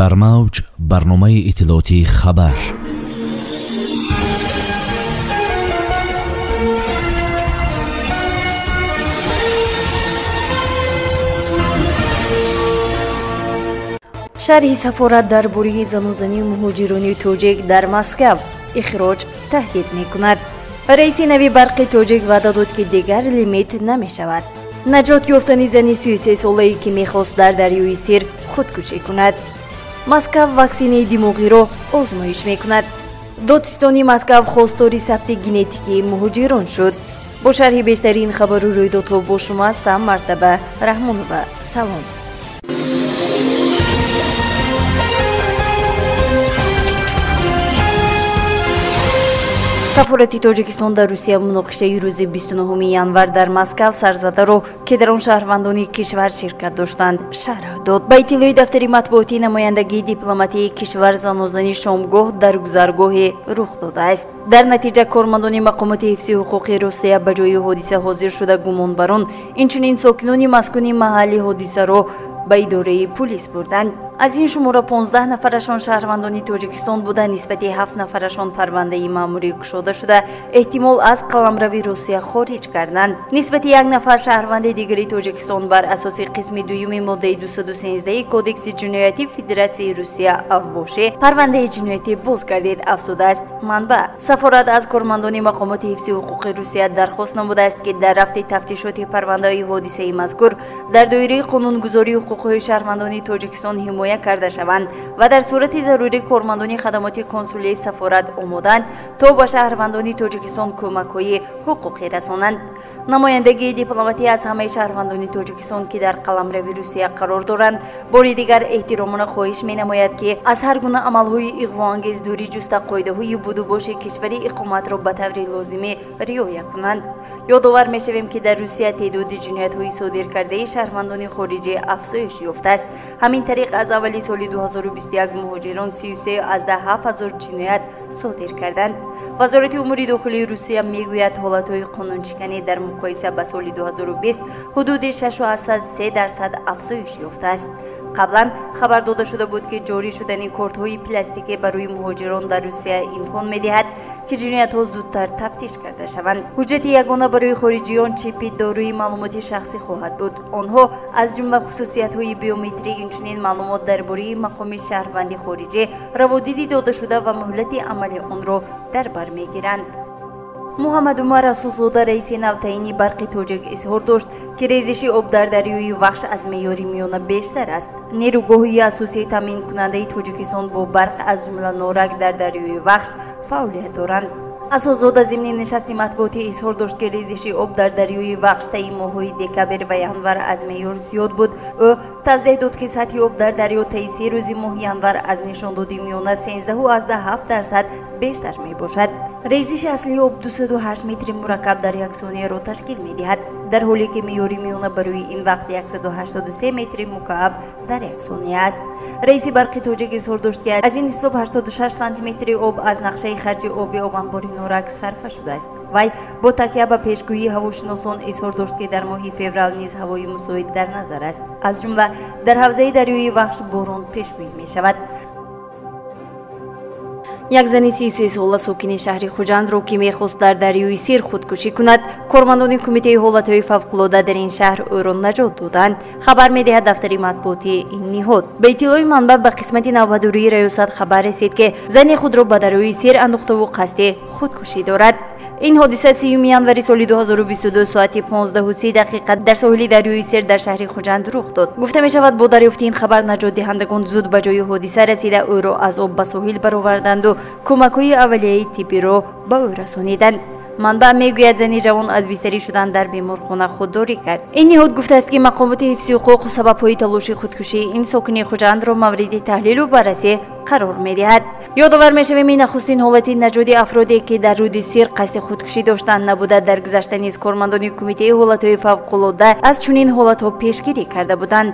Дар мавҷ барномаи иттилоотии хабар. Шарҳи сафорат дар бораи занозании муҳоҷирони тоҷик дар Москав ихроҷ таҳдид мекунад. Раиси нави барқи тоҷик ваъда дод, ки дигар лимит намешавад. Наҷот ёфтани зани 33-солае, ки мехост дар дарёи Сир худкушӣ кунад. Москав ваксинаи димоғиро озмоиш мекунад. Додситони Москав хостори сабти генетикии муҳоҷирон шуд. Бо шарҳи бештарин хабару рӯйдодҳо бо шумо ҳастам Мартаба Раҳмонова. Салом. Сафорати Тоҷикистон дар Русия муноқишаи рӯзи 29 январ дар Москав сарзадаро, ки дар он шаҳрвандони кишвар ширкат доштанд, шарҳ дод. Ба иттилои дафтари матбуотии намояндагии дипломатии кишвар, занозани шомгоҳ дар гузаргоҳе рух додааст. Дар натиҷа кормандони мақомоти ҳифзи ҳуқуқи Русия ба ҷои ҳодиса ҳозир шуда, гумонбарон, инчунин сокинони маскуни маҳалли ҳодисаро ба идораи пулис бурданд. Аз ин шумора 15 нафарашон шаҳрвандони Тоҷикистон буда, нисбати 7 нафарашон парвандаи маъмурӣ кушода шуда, эҳтимол аз қаламрави Русия хориҷ карданд. Нисбати як нафар шаҳрванди дигари Тоҷикистон бар асоси қисми дуюми моддаи 213 Кодекси ҷиноятии Федератсияи Русия авбоше парвандаи ҷиноятӣ боз гардид, афзудааст манбаъ. Сафорат аз кормандони мақомоти ҳифзи ҳуқуқи Русия дархост намудааст, ки дар рафти тафтишоти парвандаи ҳодисаи мазкур дар доираи қонунгузории ҳуқуқҳои шаҳрвандони Тоҷикистон ҳимоя карда шаванд ва дар сурати зарурӣ кормандони хадамоти консулияи сафорат омоданд, то ба шаҳрвандони Тоҷикистон кӯмакҳои ҳуқуқӣ расонанд. Намояндагии дипломатӣ аз ҳамаи шаҳрвандони Тоҷикистон, ки дар қаламрави Русия қарор доранд, бори дигар эҳтиромона хоҳиш менамояд, ки аз ҳар гуна амалҳои иғвоангез дурӣ ҷуста, қоидаҳои будубоши кишвари иқоматро ба таври лозимӣ риоя кунанд. Ёдовар мешавем, ки дар Русия теъдоди ҷиноятҳои содир кардаи шаҳрвандони хориҷӣ афзоиш ёфтааст. Ҳамин тариқ аз аввали соли 2021 муҳоҷирон 33,7 ҳазор ҷиноят содир карданд. Вазорати умури дохилии Русия мегӯяд, ҳолатҳои қонуншиканӣ дар муқоиса ба соли 2020 ҳудуди 6,3% афзоиш ёфтааст. Қаблан хабар дода шуда буд, ки ҷорӣ шудани кортҳои пластикӣ барои муҳоҷирон дар Русия имкон медиҳад, ки ҷиноятҳо зудтар тафтиш карда шаванд. Ҳуҷҷати ягона барои хориҷиён чипи дорои маълумоти шахсӣ хоҳад буд. Онҳо аз ҷумла хусусиятҳои биометрӣ, инчунин маълумот дар бораи мақоми шаҳрванди хориҷӣ, раводиди додашуда ва муҳлати амали онро дар бар мегиранд. Муҳаммад Умар Расулзода, раиси навтаини барқи тоҷик, изҳор дошт, ки резиши об дар дарёи Вахш аз меъёри миёна бештар аст. Нерӯгоҳҳои асосии таъминкунандаи Тоҷикистон бо барқ, аз ҷумла Норак, дар дарёи Вахш фаъолият доранд. Асосзода зимни нишасти матбуотӣ изҳор дошт, ки резиши об дар дарёи Вахш таи моҳҳои декабр ва январ аз меъёр зиёд буд. Ӯ тавзеҳ дод, ки сатҳи об дар дарё таи се рӯзи моҳи январ аз нишондоди миёна 13,7% бештар мебошад. Резиши аслии об 208 метри мураккаб дар як сонияро ташкил медиҳад, дар ҳоле ки меъёри миёна барои ин вақт 183 метри мукааб дар як сония аст. Раиси барқи тоҷик изҳор дошт, ки аз ин ҳисоб 86 сантиметри об аз нақшаи харҷи оби обанбори Норак сарфа шудааст. Вай бо такя ба пешгӯии ҳавошиносон изҳор дошт, ки дар моҳи феврал низ ҳавои мусоид дар назар аст. Аз ҷумла дар ҳавзаи дарёи Вахш борон пешгӯӣ мешавад. Як зани 33-сола сокини шаҳри Хуҷандро, ки мехост дар дарёи Сир худкушӣ кунад, кормандони кумитаи ҳолатҳои фавқулода дар ин шаҳр ӯро наҷот доданд, хабар медиҳад дафтари матбуотии ин ниҳод. Ба иттилои манбаъ, ба қисмати навбатдории раёсат хабар расид, ки зани худро ба дарёи Сир андохтаву қасди худкушӣ дорад. Ин ҳодиса 3 январи соли 2022 соати 15:30 дар соҳили дарёи Сир дар шаҳри Хуҷанд рух дод. Гуфта мешавад, бо дарёфти ин хабар наҷотдиҳандагон зуд ба ҷои ҳодиса расида, ӯро аз об ба соҳил бароварданду кӯмакҳои аввалияи тиббиро ба ӯ расониданд. Манбаъ мегӯяд, зани ҷавон аз бистарӣ шудан дар беморхона худдорӣ кард. Ин ниҳод гуфтааст, ки мақомоти ҳифзи ҳуқуқ сабабҳои талоши худкушии ин сокини Хуҷандро мавриди таҳлилу баррасӣ қарор медиҳад. Ёдовар мешавем, ин нахустин ҳолати наҷоти афроде, ки дар рӯди Сир қасди худкушӣ доштанд, набуда. Дар гузашта низ кормандони кумитаи ҳолатҳои фавқулода аз чунин ҳолатҳо пешгирӣ карда буданд.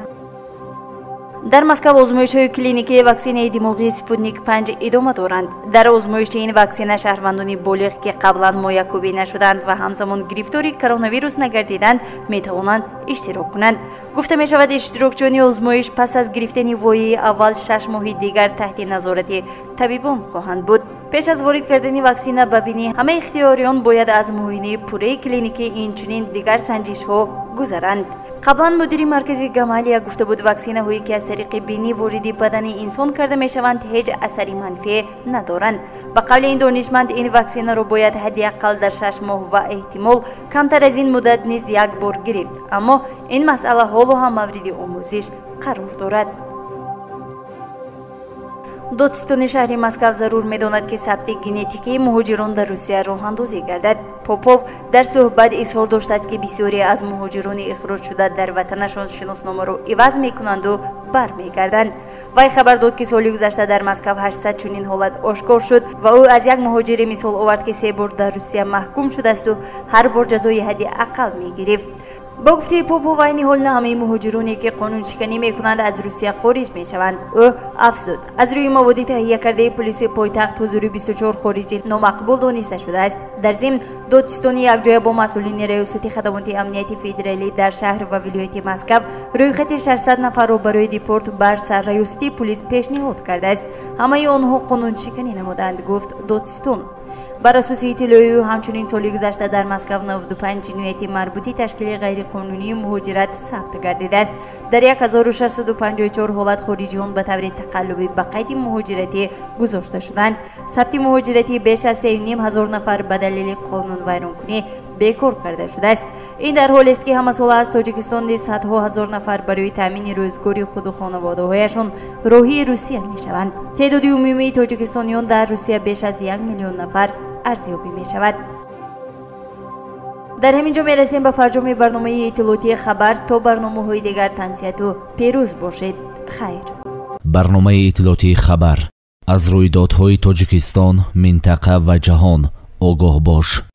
Дар Москва озмоишҳои клиникии ваксинаи димоғии Спутник 5 идома доранд. Дар озмоиши ин ваксина шаҳрвандони болиғ, ки қаблан моякӯбӣ нашуданд ва ҳамзамон гирифтори коронавирус нагардиданд, метавонанд иштирок кунанд. Гуфта мешавад, иштирокчиёни озмоиш пас аз гирифтани вояи аввал 6 моҳи дигар таҳти назорати табибон хоҳанд буд. Пеш аз ворид кардани ваксина ба бинӣ ҳамаи ихтиёриён бояд аз муоинаи пурраи клиникӣ, инчунин дигар санҷишҳо гузаранд. Қаблан мудири маркази Гамалия гуфта буд, ваксинаҳое ки аз тариқи бинӣ вориди бадани инсон карда мешаванд, ҳеҷ асари манфӣ надоранд. Ба қавли ин донишманд, ин ваксинаро бояд ҳадди аққал дар 6 моҳ ва эҳтимол камтар аз ин муддат низ як бор гирифт, аммо ин масъала ҳоло ҳам мавриди омӯзиш қарор дорад. Додситони шаҳри Москва зарур медонад, ки сабти генетикии муҳоҷирон дар Русия роҳандозӣ гардад. Попов дар суҳбат изҳор доштааст, ки бисёре аз муҳоҷирони ихроҷшуда дар ватанашон шиносномаро иваз мекунанду бармегарданд. Вай хабар дод, ки соли гузашта дар Москва 800 чунин ҳолат ошкор шуд ва ӯ аз як муҳоҷире мисол овард, ки 3 бор дар Русия маҳкум шудаасту ҳар бор ҷазои ҳадди ақал мегирифт. Ба гуфтаи Попов, айни ҳол на ҳамаи муҳоҷироне, ки қонуншиканӣ мекунанд, аз Русия хориҷ мешаванд. Ӯ афзуд, аз рӯи маводи таҳия кардаи полиси пойтахт ҳузури 24 хориҷӣ номақбул дониста шудааст. Дар зимн, додситонӣ якҷоя бо масъулини Раёсати хадамоти амнияти федералӣ дар шаҳр ва вилояти Москав рӯйхати 600 нафарро барои депорт бар сарраёсати полис пешниҳод кардааст. Ҳамаи онҳо қонуншиканӣ намуданд, гуфт додситон. Бар асоси иттилои ӯ, ҳамчунин соли гузашта дар Москав 95 ҷинояти марбути ташкили ғайриқонунии муҳоҷират сабт гардидааст. Дар 1654 ҳолат хориҷиён ба таври тақаллубӣ ба қайди муҳоҷиратӣ гузошта шуданд. Сабти муҳоҷиратӣ беш аз 3,5 ҳазор нафар ба далели қонунвайронкунӣ бекор карда шудааст. Ин дар ҳолест, ки ҳамасола аз Тоҷикистон низ садҳо ҳазор нафар барои таъмини рӯзгори худу хонаводаҳояшон роҳии Русия мешаванд. Теъдоди умумии тоҷикистониён дар Русия беш аз 1 миллион нафар арзёбӣ мешавад. Дар ҳамин ҷо мерасем ба фарҷоми барномаи иттилоотии хабар. То барномаҳои дигар тансиҳату пирӯз бошед. Хайр. Барномаи иттилоотии хабар аз рӯйдодҳои Тоҷикистон, минтақа ва ҷаҳон огоҳ бош.